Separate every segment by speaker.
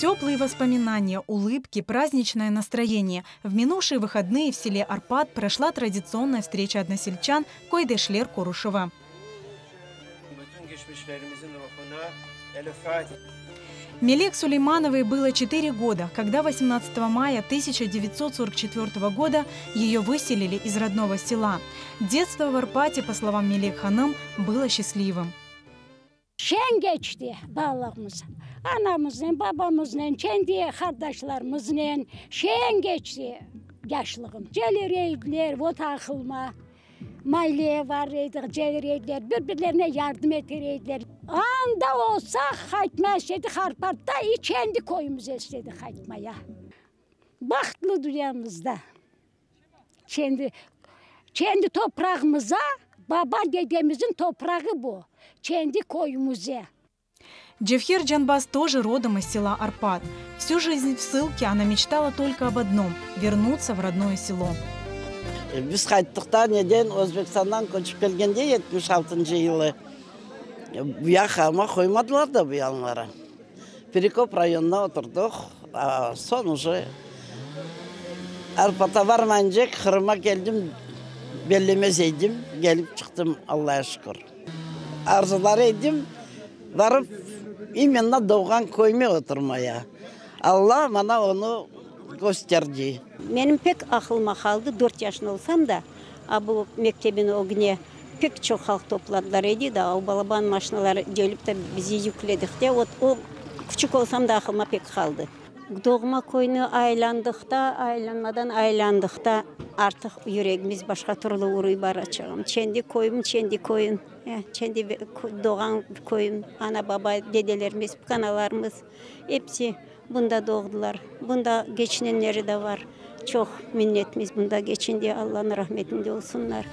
Speaker 1: Теплые воспоминания, улыбки, праздничное настроение. В минувшие выходные в селе Арпат прошла традиционная встреча односельчан Köydeşler körüşüvi. Мелек Сулеймановой было 4 года, когда 18 мая 1944 года ее выселили из родного села. Детство в Арпате, по словам Мелек Ханым, было счастливым.
Speaker 2: Şeñ keçti balalığımız. Anamıznen, babamıznen, kendi qardaşlarımıznen şeñ keçti yaşlığım. Kelir ediler, vot aqılıma, maallege barır edik, kelir ediler, bir-birlerine yardım eter ediler. Anda olsaq, qaytmaya istedik Arpatta, i kendi köyümize istedik qaytmaya. Bahtlı dünyamızda. Kendi, kendi toprağımıza, baba dedemizin toprağı bu, kendi köyümize.
Speaker 1: Джевхер Джанбас тоже родом из села Арпат. Всю жизнь в ссылке она мечтала только об одном – вернуться в родное село.
Speaker 3: Biz qayttıq da neden Özbekistandan köçip kelgende 76 yılı bu yaqqa amma qoymadılar da bu yanlara. Perekop rayonına oturdıq, soñ uje Arpata barmayınca Qırımğa keldim, bellemez edim, kelip çıqtım, Allağa şükür. Arzular edim barıp imенно doğğan köyüme oturmaya. Alla maña onı kösterdi.
Speaker 4: Menim pek aqılıma qaldı, dört yaşında olsam da, a bu mektebin ögüne pek çoq halq topladılar edi da, o balaban maşinalar kelip de bizi yükledik de, vot o küçük olsam da aqılıma pek qaldı. Doğma köyni aylandıqta, aylanmadan aylandıqta artıq yüregimiz başqa türlü uruy baraçığım. Çendi köyüm, çendi köyüm, çendi doğğan köyüm, ana-baba, dedelerimiz, analarımız episi bunda doğdılar. Bunda keçinenleri de bar. Çoq minnetmiz bunda keçindi, Allanıñ rahmetinde olsunlar.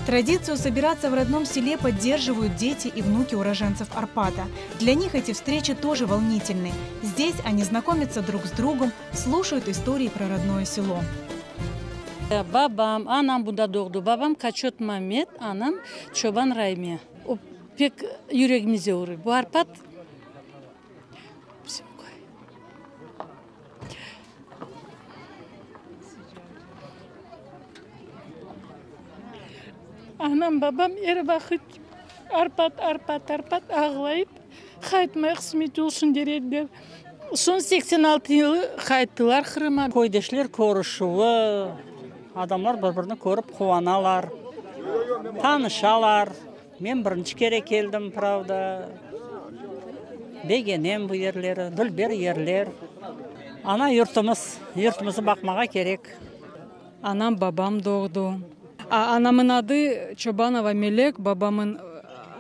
Speaker 1: Традицию собираться в родном селе поддерживают дети и внуки уроженцев Арпата. Для них эти встречи тоже волнительны. Здесь они знакомятся друг с другом, слушают истории про родное село.
Speaker 5: Babam, anam bunda doğdı. Babam Kaçot Mamet, anam Çoban Rayme. O pek yüregimize uruy. Bu Arpat bizim köy. Anam, babam er vaqıt Arpat, Arpat, Arpat ağlayıp, qaytmay qısmet olsun der ediler. Soñ 86 yılı qayttılar Qırıma.
Speaker 6: Köydeşler körüşüvi, adamlar bir-birini körip quvanalar, tanışalar. Men birinci kere keldim, pravda. Begenem bu yerleri, dülber yerler. Ana yurtumız, yurtumıznı baqmağa kerek.
Speaker 7: Anam, babam doğdı. Anamın adı Çobanova Melek, babamın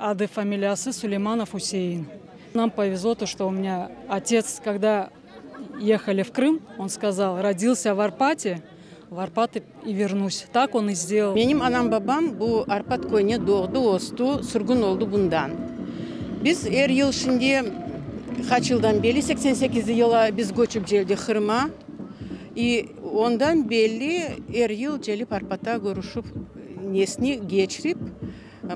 Speaker 7: adı, familiyası Suleymanov Üsein. Нам повезло, то, что у меня отец, когда ехали в Крым, он сказал, родился в Арпате, в Арпат и вернусь. Так он и сделал.
Speaker 8: Menim anam babam bu Arpat köyüne doğdı, östi, sürgün oldı bundan. Biz er yıl şimdi qaç yıldan beri, 88 yılı biz köçip keldik Qırımğa. I ondan belli er yıl kelip Arpatta körüşip, nesini keçirip,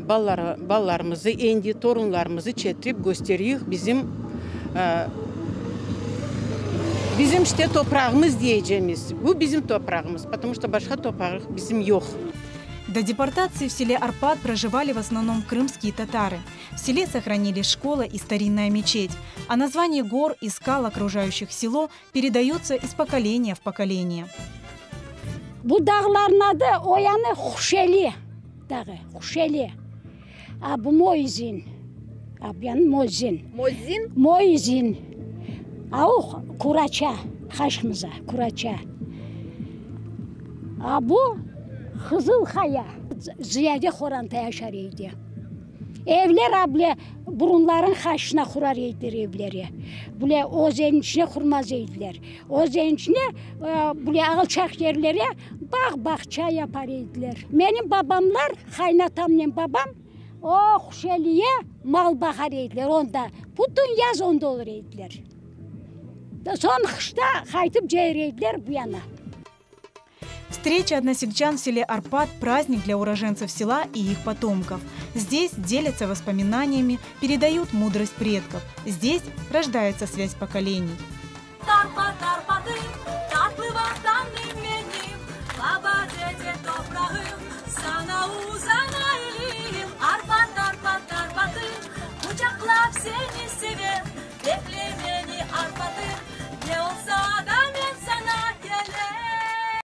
Speaker 8: balalar, balalarımızı, endi torunlarımızı çetirip kösteriyik bizim bizim işte toprağımız diyeceğimiz. Bu bizim toprağımız, потому что başqa topraq bizim yoq.
Speaker 1: До депортации в селе Арпат проживали в основном крымские татары. В селе сохранились школа и старинная мечеть. А название гор и скал, окружающих село, передаются из поколения в поколение.
Speaker 2: Bu dağların adı o yanı Huşeli dağı, Huşeli. A bu Moizin. A bu yanı Mozin.
Speaker 9: Mozin?
Speaker 2: Moizin. A o Kuraça, Haşmıza, Kuraça. A bu Qızıl Qaya. Ziyade qoranta yaşar edi. Evler able burunların qarşısına qurar ediler evleri. Bule özen içine qurmaz ediler. Özen içine bule alçaq yerlere bağ bağça yapar ediler. Menim babamlar, qaynatamnen babam o Huşeliye mal baqar ediler onda. Bütün yaz onda olur ediler. Soñ qışta qaytıp kelir ediler bu yana.
Speaker 1: Встреча односельчан в селе Арпат – праздник для уроженцев села и их потомков. Здесь делятся воспоминаниями, передают мудрость предков. Здесь рождается связь поколений.
Speaker 9: Arpat Arpatım, tatlı vatanım menim, Baba dede toprağım, saña uzana elim. Arpat, Arpat, Arpatım, quçaqlap seni sevem, Bekle meni Arpatım.